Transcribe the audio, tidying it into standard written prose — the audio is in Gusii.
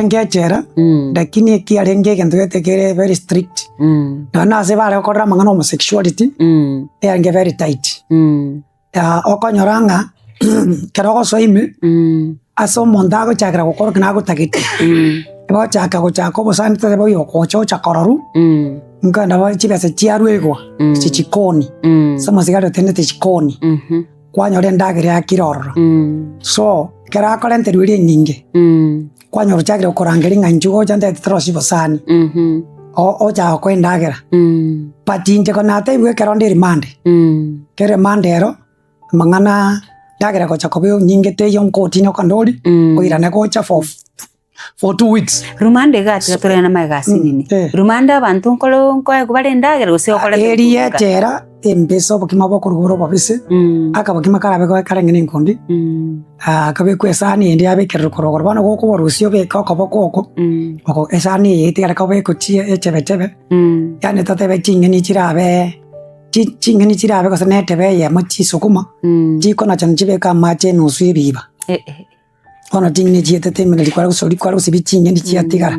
Ngechera, lakini ekiarenge egento gete kere very strict, nonya na ase bare gokorera amang'ana homosexuality, eyarenge very tight. Okonyora ng'a ekero ogosoa ime, ase omonto agochakera gokora ekero nagotagete, gochaka gochaka obosani totebe oyo ogocha ocha kororwa, nkogenda bono chibesa chiarwegwa, ase chikoni, ase omosigari otenenete chikoni. Kwanyora endagera yakire ororo. So, ekero akorenterwa eria enyinge, kwanyora ochakire gokorangeria ng'a inchuo gocha ntagete torosie obosani, o- ochaka gokoa endagera. But inche ko natebiwe ekero nde remand, ekero remand ero, amang'ana endagera gocha koba enyinge teiyo nkotini okondori, oirane gocha for for 2 weeks. Rumande iga tiga torere namaiga asinini. Eh. Rumande abanto nkoro nkoegwa bare endagera gose okoreta Eri yechera embese obokima bokorwa bore obobese, akabokima karabe goe karenge na enkundi, kabekwe esani ende yabekererwa korwa igoro. Bono gokoborusia obeke okoboko oko, oko esani eye etigare koba ekochia echebechebe, yaani totebe ching'eni chirabe chi- ching'eni chirabe gose na etebe eyemo chisukuma, chikonacha chibeke amache enusu ebiba. Bono ching'eni chietete emenwa rikware gose rikware gosibia ching'eni chiatigara.